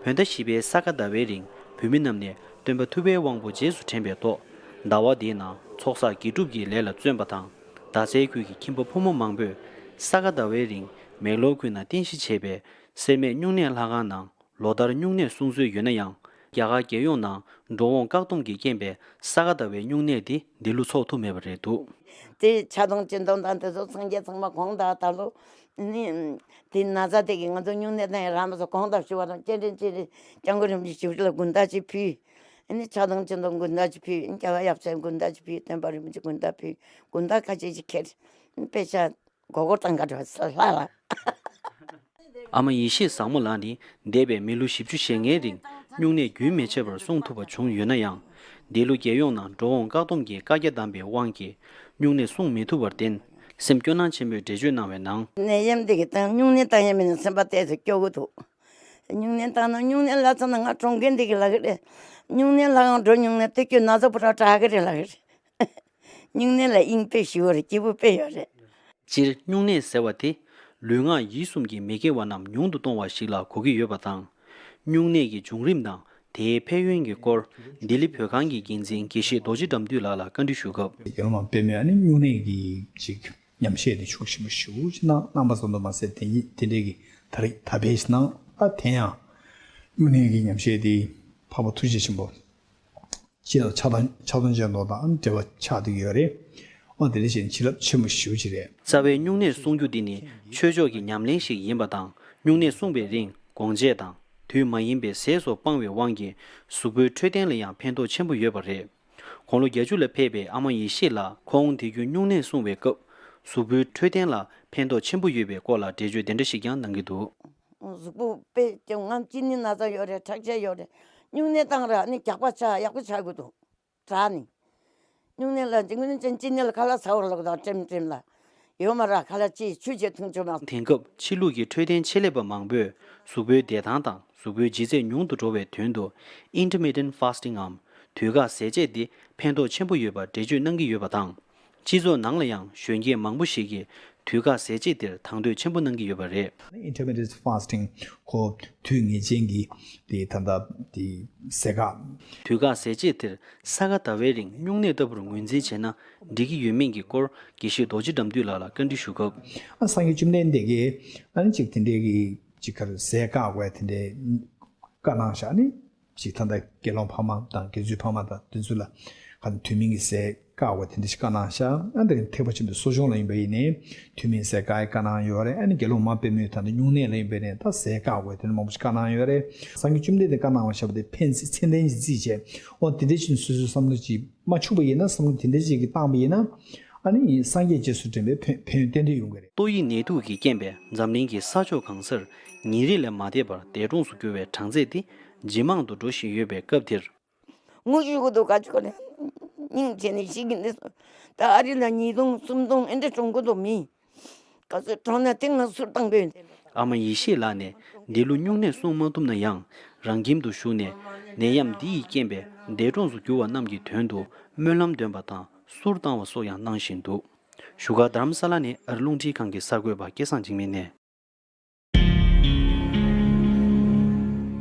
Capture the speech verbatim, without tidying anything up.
བོད་ཟླ་བཞི་པའི་ས་ག་ཟླ་བའི་རིང་བོད་མི་རྣམས་ནས་སྟོན་པ་ཐུབ་པའི་དབང་པོ་རྗེས་སུ་དྲན་པའི་ཐོག་ཟླ་བ་འདིའི་ནང་ཚོགས་བསགས་དགེ་སྒྲུབ་ཀྱི་ལས་ལ་བརྩོན་པ་དང་། རྡ་སའི་ཁུལ་གྱི་ཁྱིམ་པ་ཕོ་མོ་མང་པོས་ས་ག་ཟླ་བའི་རིང་མེག་ལོར་ཁུལ་ནང་རྟེན་གཞི་བྱས་པའི་སེར་སྨད་སྨྱུང་གནས་ལྷ་ཁང་ནང་ལོ་ལྟར་སྨྱུང་གནས་སྲུང་སྲོལ་ཡོད་ན་ཡང་། རྒྱ་གར་རྒྱལ་ཡོངས་ནང་འགྲོ་འོང་བཀག་སྡོམ་གྱི་རྐྱེན་པས་ས་ག་ཟླ་བའི་སྨྱུང་གནས་དེ་འདི་ལོ་ཚོགས་ཐུབ་མེད་པ་རེད་འདུག། དེ་ཕྱག་སྟོང་སྤྱི་སྟོང་དང་དེ་ཚོ་སངས་རྒྱས་ཚང་མ་དགོངས་དག་ད་ལོ་ནི་དེ་ན་ཚ་དེ་གི་ང་ཚོ་སྨྱུང་གནས་དང་ཡང་རང་མ་སོ་དགོངས་དག་ཞུ་བ་དང་སྤྱན་འདྲེན་སྤྱན་འདྲེན་སྐྱབས་མགོན་རིན་པོ་ཆེ་ཞབས་ཀྱི་ལ་དགུན་རྟགས་ཅིག་ཕུལ། ཨ་ནི་ཕྱག་སྟོང་སྤྱི་སྟོང་དགུན་རྟགས་ཅིག་ཕུལ། རྒྱལ་བ་ཡབ་སྲས་དགུན་རྟགས་ཅིག་ཕུལ། སྟོན་པ་རིན་པོ་ཆེ་དགུན་རྟགས་ཕུལ། དགུན་རྟགས་ཁ་ཤས་ཅིག་ཁྱེར། དཔེ་ཆ་མགོ་སྐོར་བཏང་ག་འགྲོ་ས་ལྷག་ལ། ཨ་མ་ཡེ་ཤེས་བཟང་མོ་ལགས་ནི་འདས་པའི་མི་ལོ་བཞི་བཅུ་ཞེ་ལྔའི་རིང་སྨྱུང་གནས་རྒྱུན་མི་ཆད་པར་སྲུང་ཐུབ་པ་བྱུང་ཡོད་ན་ཡང་། འདི་ལོ་རྒྱལ་ཡོངས་ནང་འགྲོ་འོང་བཀག་སྡོམ་གྱི་བཀའ་རྒྱ་བསྡམས་པའི་དབང་གིས་སྨྱུང་གནས་སྲུང་མི་ཐུབ་པར་བརྟེན། སེམས་སྐྱོ་སྣང་ཆེན་པོས་འགྲེལ་བརྗོད་གནང་བའི་ནང་། ནད་ཡམས་འདི་གི་སྟེང་སྨྱུང་གནས་བཏང་ཡ་མེད་ན་སེམས་པ་ཏོག་ཙམ་སྐྱོ་གི་འདུག། སྨྱུང་གནས་བཏང་ན་སྨྱུང་གནས་ལ་ཚང་ན་ང་གྲོངས་མཁན་འདི་གི་ལ་གི་རེད། སྨྱུང་གནས་ལ་ཡང་འགྲོ་མྱོང་ན་ཏོག་ཙམ་ན་ཚ་པོ་ར་དྲག་གི་རེད་ལ་གི་རེད། སྨྱུང་གནས་ལ་དབྱིངས་དཔེ་ཞུ་བ་རེད། སྐྱིད་པོ་དཔེ་ཡོད་རེད། སྤྱིར་སྨྱུང་གནས་ཟེར་བ་དེ་ལུས་ངག་ཡིད་གསུམ་གྱི་མི་དགེ་བ་རྣམས་ཉུང་དུ་གཏོང་བ་ཞིག་ལ་གོ་གི་ཡོད་པ་དང་། སྨྱུང་གནས་ཀྱི་བྱུང་རིམ་དང་དེའི་ཕན་ཡོན་གྱི་སྐོར་ལྡི་ལི་བོད་ཁང་གི་འགན་འཛིན་དགེ་བཤེས་རྡོ་རྗེ་དགྲ་འདུལ་ལགས་ལ་བཀའ་འདྲི་ཞུ་སྐབས། རྒྱལ་བ་དཔལ་མོས་ཨ་ནི་སྨྱུང་གནས་ཀྱི་ཅིག་ཉམས་བཞེས་དེ་ཤུགས་ཆེན་པོ་ཞེ་པོ་ཅིག་གནང་གནང་པ་ཙམ་དུ་མ་ཟད་དེ་ཉིད་དེ་འདྲའི་གི་ད་རེས་ད་ཕེབས་གནང་ཨ་དེ་ཡང་སྨྱུང་གནས་ཀྱི་ཉམས་བཞེས་དེ་འཕགས་པ་ཐུགས་རྗེ་ཆེན་པོ། སྤྱི་ལ་ཆགས་སྡང་ཆགས་སྡང་ཅན་དོ་དང་འབྲེལ་བ་ཆགས་བསྡད་ཀྱི་ཡོད་རེད། འོ་དེ་འདྲ་བྱས་ནས་བྱིན་རླབས་ཆེན་པོ་ཞེ་པོ་ཅིག་རེད། རྩ་བའི་སྨྱུང་གནས་སྲུང་རྒྱུ་འདི་ནི་ཆོས་ཕྱོགས་ཀྱི་ཉམས་ལེན་ཞིག་ཡིན་པ་དང་སྨྱུང་གནས་སྲུང་བའི་རིང་སྒོང་ཆས་དང་དུས་མ་ཡིན་པའི་ཟས་སོགས་སྤང་བའི་དབང་གིས་གཟུགས་པོའི་འཕྲོད་བསྟེན་ལ་ཡང་ཕན་ཐོགས་ཆེན་པོ་ཡོད་པ་རེད། དགུང་ལོ་བརྒྱད་ཅུ་ལ་ཕེབས་པའི་ཨ་མ་ཡེ་ཤེས་ལགས་ཁོང་དུས་རྒྱུན་སྨྱུང་གནས་སྲུང་བའི་སྐབས་གཟུགས་པོའི་འཕྲོད་བསྟེན་ལ་ཕན་ཐོགས་ཆེན་པོ་ཡོད་པའི་སྐོར་ལ་འགྲེལ་བརྗོད་དེ་འདྲ་ཞིག་ཀྱང་གནང་གི་འདུག། གཟུགས་པོ་དཔེ་སྐྱོ་ང་གཅིན་སྙི་ན་ཚ་ཡོད་རེད། ཁྲག་ཆད་ཡོད་རེད། སྨྱུང་གནས་བཏང་ར་ནི་རྒྱགས་པ་ཆགས་ཡག་པོ་ཆགས་དགོས་འདུག་དྲག་ནི། སྨྱུང་གནས་ལ་འཇིགས་སྐུལ་ཅན་གཅིན་སྙི་ལ་ཁ་ལག་ཟ་བར་ལོག་དང་ཀྲེམ་ཀྲེམ་ལ། ཡོད་མ་ར་ཁ་ལག་ཅིག་ཆུ་ཅིག་འཐུང་ཆོག་མ། དེང་སྐབས་ཕྱི་ལུགས་ཀྱི་འཕྲོད་བསྟེན་ཆེད་ལས་པ་མང་པོས་གཟུགས་པོའི་བདེ་ཐང་དང་གཟུགས་པོའི་ལྗིད་ཚད་ཉུང་དུ་འགྲོ་བའི་དོན་དུ་intermittent fasting འམ་དུས་བཀག་ཟས་བཅད་འདི་ཕན་ཐོགས་ཆེན་པོ་ཡོད་པར་འགྲེལ་བརྗོད་གནང་གི་ཡོད་པ་དང་། སྤྱི་ཚོགས་ནང་ལ་ཡང་གཞོན་སྐྱེས་མང་པོ་ཞིག་གིས་དུས་བཀག་ཟས་བཅད་འདིར་དང་དོད་ཆེན་པོ་གནང་གི་ཡོད་པ་རེད། Intermittent fasting ཁོ་དུས་ངེས་ཅན་གྱི་དེ་ད་ལྟ་དེ་ཟས་བཀག། དུས་བཀག་ཟས་བཅད་འདིར་ས་ག་ཟླ་བའི་རིང་སྨྱུང་གནས་ལྟ་བུར་ངོས་འཛིན་བྱས་ན་འགྲིག་གི་ཡོད་མེད་ཀྱི་སྐོར་དགེ་བཤེས་རྡོ་རྗེ་དགྲ་འདུལ་ལགས་ལ་བཀའ་འདྲི་ཞུ་སྐབས། ཨ་སངས་རྒྱས་བཅོམ་ལྡན་འདས་ཀྱིས་ཨ་ནི་ཅིག་དེ་འདྲའི་གི་ཅིག་ག་རེ་ཟས་བཀག་དགོས་དེ་འདྲའི་བཀའ་གནང་བཞག་ནི། ཅིག་ད་ལྟ་དགེ་སློང་ཕ་མ་དང་དགེ་ཚུལ་ཕ་མ་དང་དེ་ཚོ་ལ་ག་ནས་དུས་མིན་གྱི་ཟས་བཀག་དགོས་དེ་འདྲ་ཞིག་བཀའ་གནང་ཤག་ཨ་འདི་ཐེག་པ་ཆེན་པོའི་གསོ་སྦྱོང་ལ་ཡིན་པ་ཡིན་ནའི་དུས་མིན་ཟས་བཀག་ཡ་བཀའ་གནང་ཡོད་རེད། ཨ་ནི་དགེ་སློང་མ་དཔེ་མོས་ད་ལྟ་སྨྱུང་གནས་ལ་ཡིན་པ་ཡིན་ནའི་ད་ཟས་བཀག་དགོས་དེ་འདྲ་མང་པོ་ཞིག་བཀའ་གནང་ཡོད་རེད། སངས་རྒྱས་བཅོམ་ལྡན་འདས་བཀའ་གནང་བ་བཞག་པ་དེ་ཕན་ཚུན་ཚད་ལྡན་ཞིག་བརྩིས་བྱས་འོ་དེ་འདྲ་ཞིག་སོ་སོའི་བསམ་བློ་ཅིག་མ་འཆུག་པ་ཡིན་ན་བསམ་བློ་དེ་འདྲ་ཞིག་གིས་བཏང་པ་ཡིན་ན་ཨ་ནི་སངས་རྒྱས་རྗེས་སུ་དྲན་པའི་ཕན་ཕན་ཡོན་ཏན་ཏན་ཡོང་གི་རེད། ཏོག་དབྱིབས་ནད་དུག་གི་རྐྱེན་པས་འཛམ་གླིང་གི་ས་ཕྱོགས་གང་སར་ཉིན་རེ་ལས་མ་འདས་པར་འདས་གྲོངས་སུ་གྱུར་བའི་གྲངས་ཚད་དེ་ཇེ་མང་དུ་འགྲོ་བཞིན་ཡོད་པའི་སྐབས་འདིར། ངུ་བཞུགས་ཀྱི་འདུག་ག་ཅི་ག་ནས་སྙིང་རྗེ་ནས་ཤི་གི་འདུག་ད་ཨ་རི་ལ་ཉིས་སྟོང་སུམ་སྟོང་ཨེ་འདྲ་གྲོངས་ཀྱི་འདུག་མི་ག་ཚོད་གྲོངས་ན་དེ་ང་ཟུར་བཏང་པས། ཨ་མ་ཡེ་ཤེས་ལགས་ནས་འདི་ལོ་སྨྱུང་གནས་སྲུང་མ་ཐུབ་ན་ཡང་རང་ཁྱིམ་དུ་བཞུགས་ནས་ནད་ཡམས་འདི་ཡི་རྐྱེན་པས་འདས་གྲོངས་སུ་གྱུར་བ་རྣམས་ཀྱི་དོན་དུ་སྨོན་ལམ་འདོན་པ་དང་ཟུར་བཏང་བ་སོགས་ཡང་གནང་བཞིན་འདུག། བཞུགས་སྒར་དྷ་རམ་ས་ལ་ནས་ཨ་རི་རླུང་འཕྲིན་ཁང་གི་གསར་འགོད་པ་སྐལ་བཟང་འཇིགས་མེད་ནས།